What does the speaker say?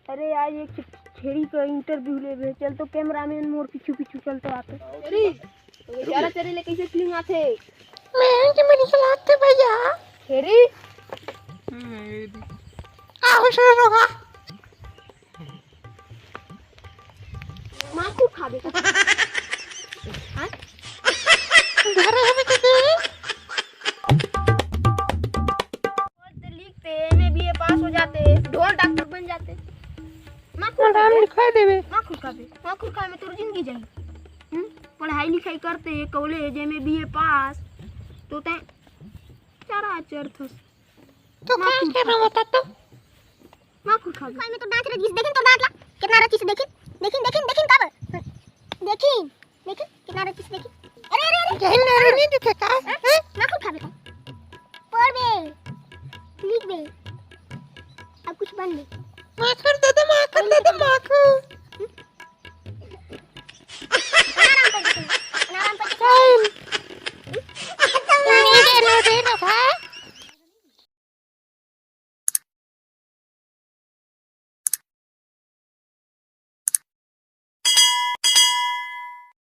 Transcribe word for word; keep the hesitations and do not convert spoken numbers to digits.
अरे यार, ये छे-, छेरी का इंटरव्यू लेबे। चल तो कैमरामैन मोर पीछू पीछू चल तो आते। छेरी, तो बेचारा छेरी ले कैसे फीलिंग आथे? मैं के मेरी सलाह थे भैया। छेरी? आओ, शुरू होगा। माखुर खाबे। हाँ? घर है बेटे। पढ़ लिख के एमए बीए पास हो जाते, ढोल डॉक्टर बन जाते। माखुर नाम खाबे। लिखा देबे। माखुर खाबे। माखुर खाए में तोर जिंदगी जाही। हम्म? पढ़ाई लिखाई करते, कॉलेज, एमए बीए पास, तो तैं चारा चरथस। तो माखुर का करना बता तो? माखुर खाबे। खाए में तो दांत रचिस, देखिन तो दांत ला, कितना रचिस, देखिन, देखिन, देखिन, देखिन, कब? देखिन, देखिन, कितना रचिस, देखिन। अरे, अरे, अरे। जहिल नारे नहीं दिखे का? हैं? हैं? माखुर खाबे का? पढ़बे, लिखबे, अब कुछ बनबे। माखुर दे दे, माखुर दे दे, माखुर।